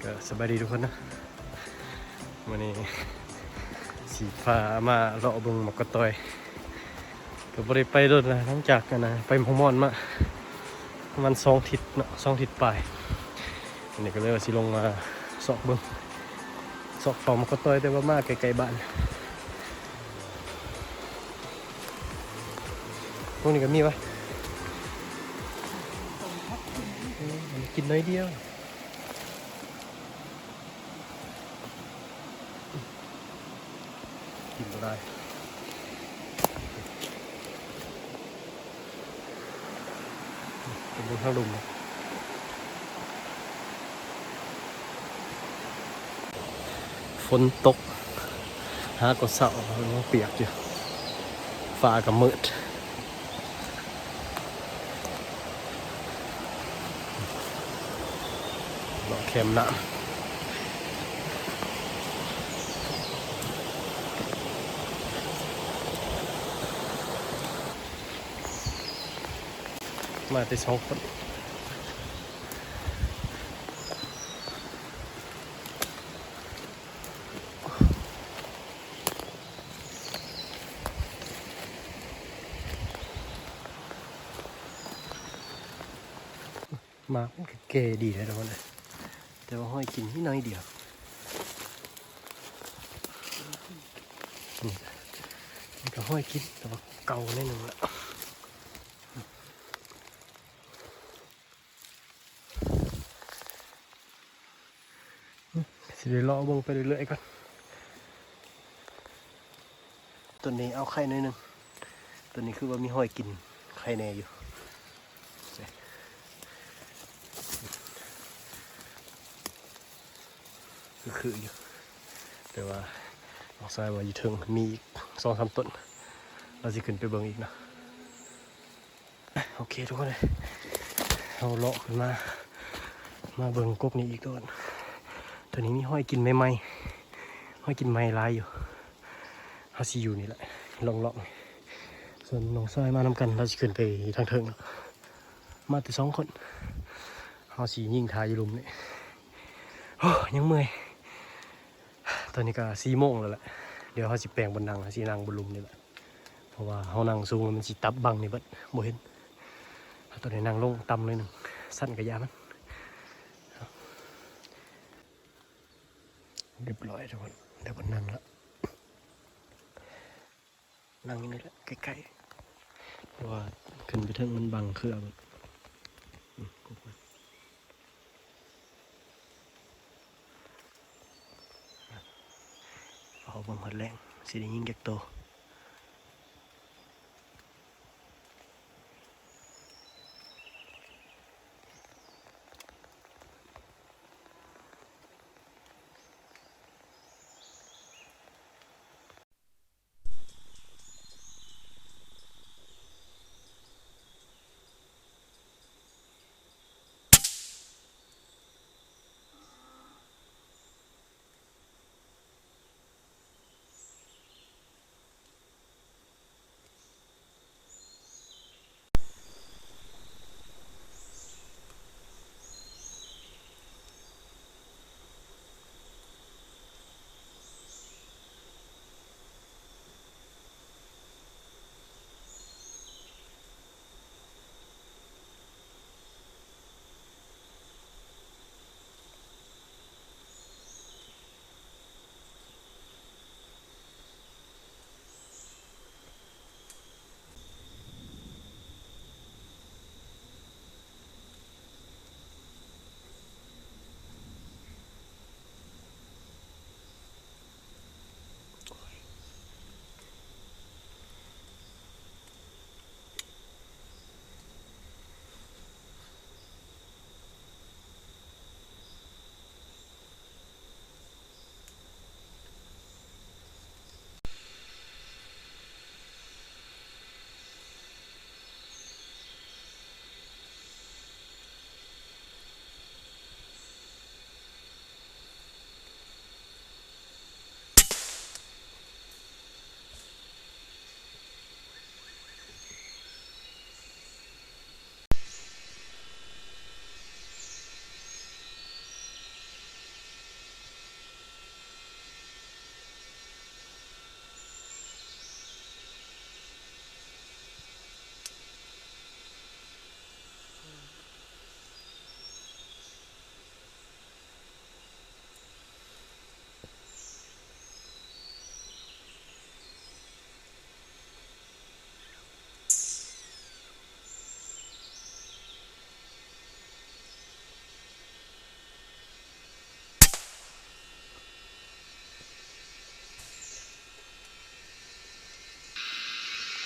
ກໍສະບາຍດີທຸກຄົນເນາະ ມື້ນີ້ຊິພາມາເລາະເບິ່ງໝາກກະຕ່ອຍ ກໍບໍ່ໄດ້ໄປດົນລະ ຫຼັງຈາກອັນນະ ໄປຫົວໝອນມາປະມານສອງທິດເນາະ ສອງທິດປາຍ ອັນນີ້ກໍເລີຍວ່າຊິລົງມາຊອກເບິ່ງ ຊອກເຝົ້າໝາກກະຕ່ອຍ ແຕ່ວ່າມາໃກ້ໆບ້ານ ພວກນີ້ກໍມີວະ ອືມ ກິນໜ້ອຍດຽວ ກິນບໍ່ໄດ້ ເປັນເບິ່ງທາງລຸ່ມ ຝົນຕົກ ຫາກໍເຊົາ ຍັງປຽກຢູ່ ຟ້າກໍມືດ ເລາະແຄມນ້ຳ ມາແຕ່ສອງຄົນ. ໝາກມັນກໍແກ່ດີແລ້ວທຸກຄົນເອີຍ ແຕ່ວ່າຮອຍກິນມີໜ້ອຍດຽວ ນີ້ມັນກໍຮອຍກິນ ແຕ່ວ່າເກົ່າໜ້ອຍໜຶ່ງລະ. ຊິໄດ້ເລາະເບິ່ງໄປເລື້ອຍໆກ່ອນ ຕົ້ນນີ້ເອົາໄຂ່ໜ້ອຍໜຶ່ງ ຕົ້ນນີ້ຄືວ່າມີຮອຍກິນໄຂ່ແດ່ຢູ່ ຄືໆຢູ່ ແຕ່ວ່ານ້ອງຊາຍວ່າຢູ່ເທິງມີອີກສອງສາມຕົ້ນ ລາວຊິຂຶ້ນໄປເບິ່ງອີກເນາະ. ໂອເຄທຸກຄົນເອີຍ ເຮົາເລາະຂຶ້ນມາ ມາເບິ່ງກົກນີ້ອີກໂດນ ໂຕນີ້ມີຮອຍກິນໃໝ່ໆ ຮອຍກິນໃໝ່ຫຼາຍຢູ່ ເຮົາຊິຢູ່ນີ້ແຫຼະ ລອງໆ ສ່ວນນ້ອງຊາຍມານຳກັນ ລາວຊິຂຶ້ນໄປທາງເທິງເນາະ ມາແຕ່ສອງຄົນ ເຮົາຊິຍິງຖ້າຢູ່ລຸ່ມນີ້ ໂອ້ ຍັງເມື່ອຍ ຕອນນີ້ກໍສີ່ໂມງແລ້ວແຫຼະ ດຽວເຮົາຊິແປງບ່ອນນັ່ງ ເຮົາຊິນັ່ງບ່ອນລຸ່ມນີ້ແຫຼະ ເພາະວ່າເຮົານັ່ງສູງແລ້ວມັນຊິຕັບບັງນີ້ເບິດ ບໍ່ເຫັນ ເຮົາຕ້ອງໄດ້ນັ່ງລົງຕ່ຳໜ້ອຍໜຶ່ງ ຊັ້ນກະຢ່າມັນ ຮຽບຮ້ອຍທຸກຄົນ ໄດ້ບ່ອນນັ່ງແລ້ວ ນັ່ງຢູ່ນີ້ແຫຼະ ໃກ້ໆ ເພາະວ່າຂຶ້ນໄປເທິງມັນບັງເຄືອເບິດ ອືມ ກົກມັນ ເອົາເບິ່ງຮອດແລງ ຊິໄດ້ຍິງຈັກໂຕ.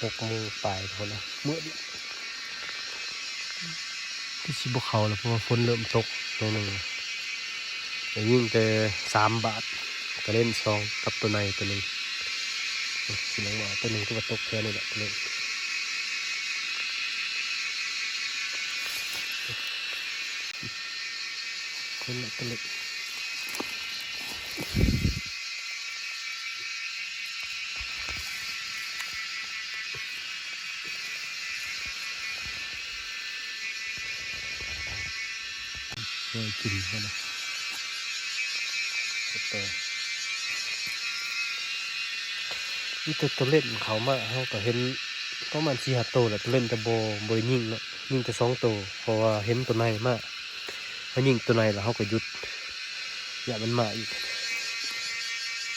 ຫົກໂມງປາຍພຸ້ນນະ ມືດ ຄືຊິບໍ່ເຂົ້າແລ້ວ ເພາະວ່າຝົນເລີ່ມຕົກໜ້ອຍໜຶ່ງ. ໄດ້ຍິງແຕ່ສາມບາດ ກະເລັນສອງ ກັບໂຕໃນໂຕໜຶ່ງ. ຊິລົງມາໂຕໜຶ່ງ ຄືວ່າຕົກແຖວນີ້ແຫຼະ ໂຕເລັນ. ຄົນລະກະເລັກ ເອີ ກິນເພິ່ນນະ ມີແຕ່ໂຕເລັກເຂົ້າມາ ເຮົາກໍເຫັນປະມານສີ່ຫ້າໂຕແຫຼະ ໂຕເລັກ ແຕ່ບໍ່ ບໍ່ໄດ້ຍິງເນາະ. ຍິງແຕ່ສອງໂຕ ເພາະວ່າເຫັນໂຕໃນມາ ເຮົາຍິງໂຕໃນແລ້ວເຮົາກໍຢຸດ ຢ້ານມັນມາອີກ.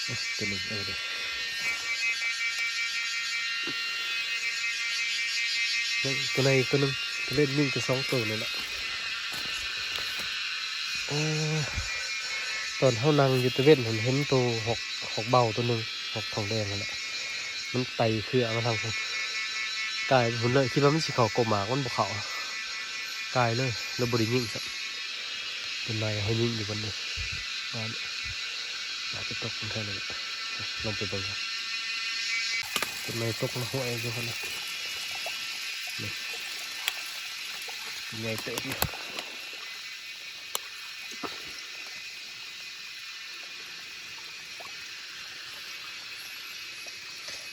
ໂອ້ ໂຕໜຶ່ງ ເອີ ເດ້ ໂຕໃນອີກໂຕໜຶ່ງ ໂຕເລັກຍິງແຕ່ສອງໂຕນີ້ແຫຼະ. ເອີ ຕອນເຮົານັ່ງຢູ່ຕາເວັນຫັ້ນ ເຫັນໂຕຮອກ ຮອກເບົາໂຕໜຶ່ງ ຮອກທອງແດງຫັ້ນແຫຼະ ມັນໄຕ່ເຄືອມາທາງພຸ້ນ ກາຍໄປພຸ້ນເລີຍ ຄິດວ່າມັນຊິເຂົ້າກົກໝາກ ມັນບໍ່ເຂົ້າ ກາຍເລີຍ ເລີຍບໍ່ໄດ້ຍິງຊ້ຳ. ຕົ້ນໄມ້ເຮົາຍິງຢູ່ບ່ອນນີ້ ບ້ານ ອາດຈະຕົກລົງແຖວນີ້ແຫຼະ ລົງໄປເບິ່ງ. ຕົ້ນໄມ້ຕົກລົງຫ້ວຍຢູ່ຫັ້ນນະ ນີ້ ໃຫຍ່ເຕີບຢູ່.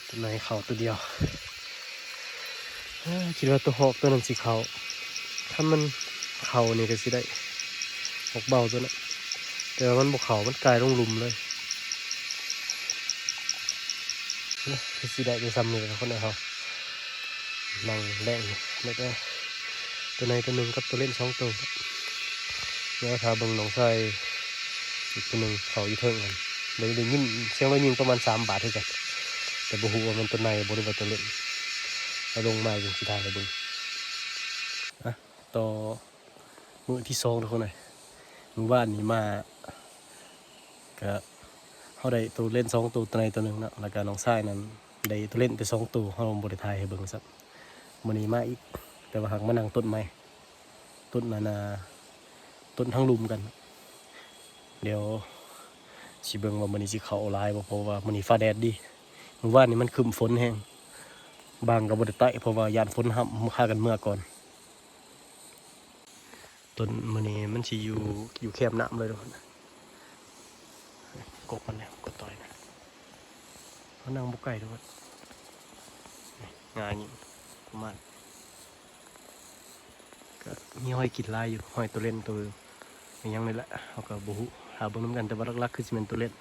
ໂຕໃນເຂົ້າໂຕດຽວ ເອີ ຄິດວ່າໂຕຮອກໂຕນັ້ນຊິເຂົ້າ ຄັນມັນເຂົ້ານີ້ກໍຊິໄດ້ຮອກເບົາໂຕນັ້ນ ແຕ່ວ່າມັນບໍ່ເຂົ້າ ມັນກາຍລົງຫຼຸມເລີຍ. ເອີ ຄືຊິໄດ້ແຕ່ຊ່ຳນີ້ແຫຼະ ທຸກຄົນເອີຍ ເຮົາ ນັ່ງແລງນີ້ ແລ້ວກໍໂຕໃນໂຕໜຶ່ງກັບໂຕເລັກສອງໂຕ ແລ້ວຖ້າເບິ່ງນ້ອງຊາຍອີກຜູ້ໜຶ່ງເຂົ້າຢູ່ເທິງຫັ້ນ ໄດ້ ໄດ້ຍິນສຽງລາວຍິງປະມານສາມບາດຄືກັນ ແຕ່ບໍ່ຮູ້ວ່າແມ່ນໂຕໃນບໍ່ ຫຼືວ່າໂຕເລັກ. ລາວລົງມາຈັ່ງຊິຖ່າຍໃຫ້ເບິ່ງ. ອ່ະ ຕໍ່ມື້ທີສອງ ທຸກຄົນເອີຍ ມື້ວານນີ້ມາ ກະເຮົາໄດ້ໂຕເລັກສອງໂຕ ໂຕໃນໂຕໜຶ່ງເນາະ ແລ້ວກະນ້ອງຊາຍນັ້ນໄດ້ໂຕເລັກແຕ່ສອງໂຕ ເຮົາບໍ່ໄດ້ຖ່າຍໃຫ້ເບິ່ງຊ້ຳ. ມື້ນີ້ມາອີກ ແຕ່ວ່າຫາກມານັ່ງຕົ້ນໃໝ່ ຕົ້ນນັ້ນນະ ຕົ້ນທາງລຸ່ມກັນ. ດຽວຊິເບິ່ງວ່າມື້ນີ້ຊິເຂົ້າຫຼາຍບໍ່ ເພາະວ່າມື້ນີ້ຟ້າແດດດີ. ມື້ວານນີ້ມັນຄຶ້ມຝົນແຮງ ບາງກໍບໍ່ໄດ້ໄຕ້ ເພາະວ່າຢ້ານຝົນຫ້ຳ ພາກັນເມືອກ່ອນ. ຕົ້ນມື້ນີ້ມັນຊິຢູ່ ຢູ່ແຄມນ້ຳເລີຍທຸກຄົນ ກົກມັນນະ ກົກຕ່ອຍນະ ເຮົານັ່ງບໍ່ໄກທຸກຄົນ ງ່າຍນີ້ ປະມານ ກໍມີຫອຍກິນຫຼາຍຢູ່ ຫອຍໂຕເລັກໂຕຫຍັງນີ້ແຫຼະ ເຮົາກໍບໍ່ຮູ້ ຖ້າເບິ່ງນຳກັນ ແຕ່ວ່າຫຼັກໆຄືຊິແມ່ນໂຕເລັກ.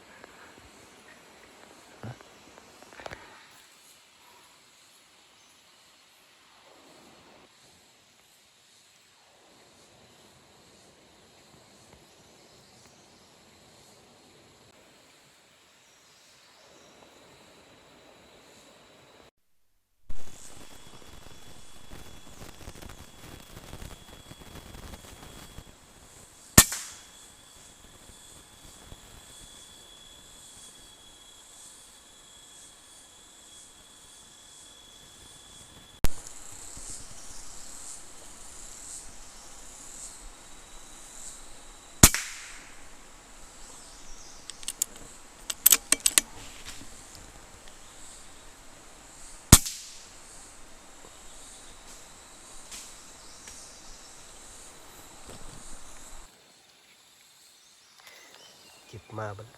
ເກັບມາເບິ່ງ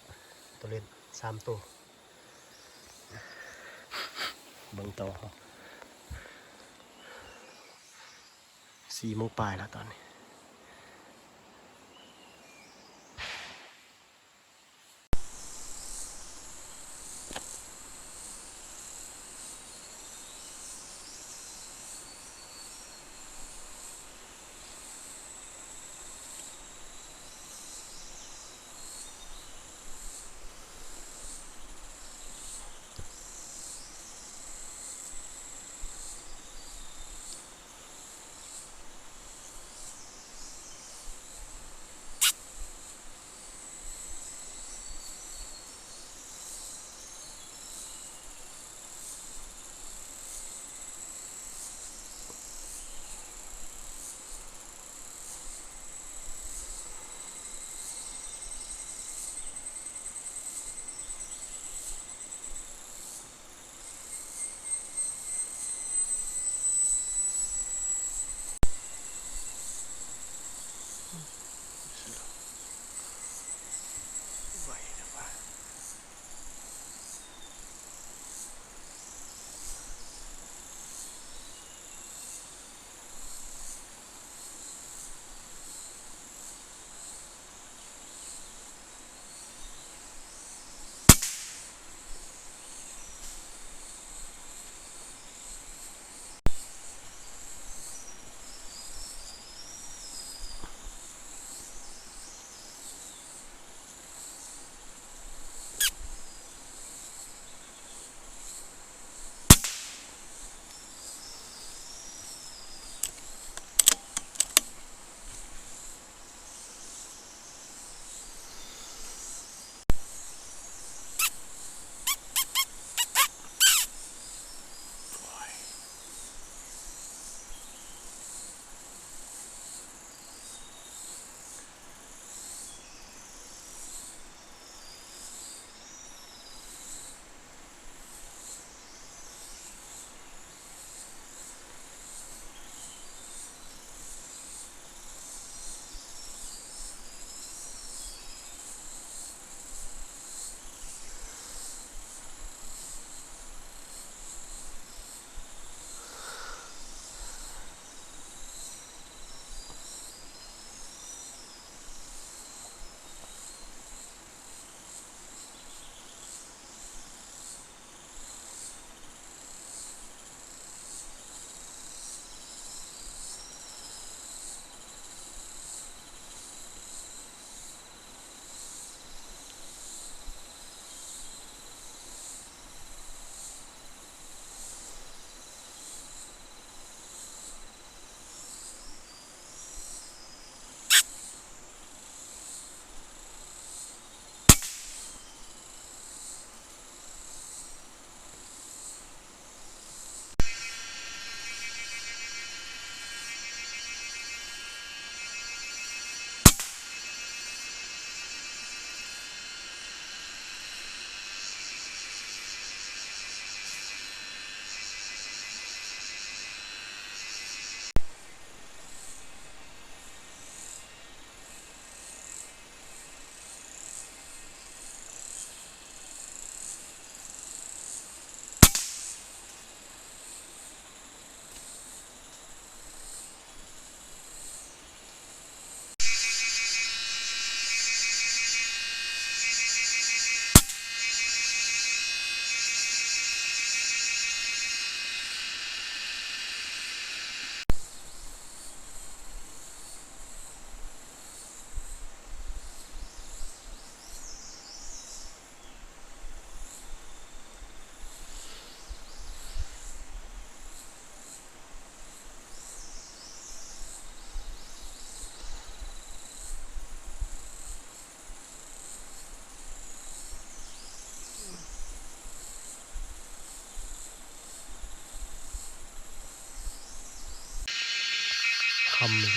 ໂຕເລັກສາມໂຕ ເບິ່ງຕໍ່ ສີ່ໂມງປາຍແລ້ວຕອນນີ້. ເ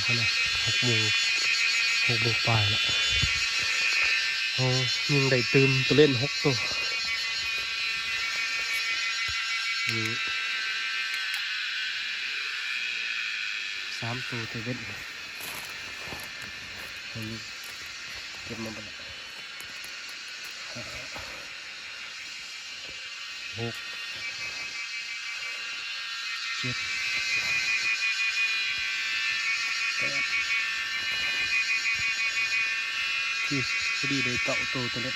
ອັນນີ້ຫົກໂມງ ຫົກໂມງປາຍລະ. ເຮົາຍິງໄດ້ຕື່ມໂຕເລັກຫົກໂຕ. ນີ້ສາມໂຕ ໂຕເລັກ ເຮົາຍິງເກັບມາເບິດລະ. ຫ້າ ຫົກ ເຈັດ ແປດ ໂອເຄ ພໍດີໄດ້ເກົ້າໂຕ ໂຕເລັກ.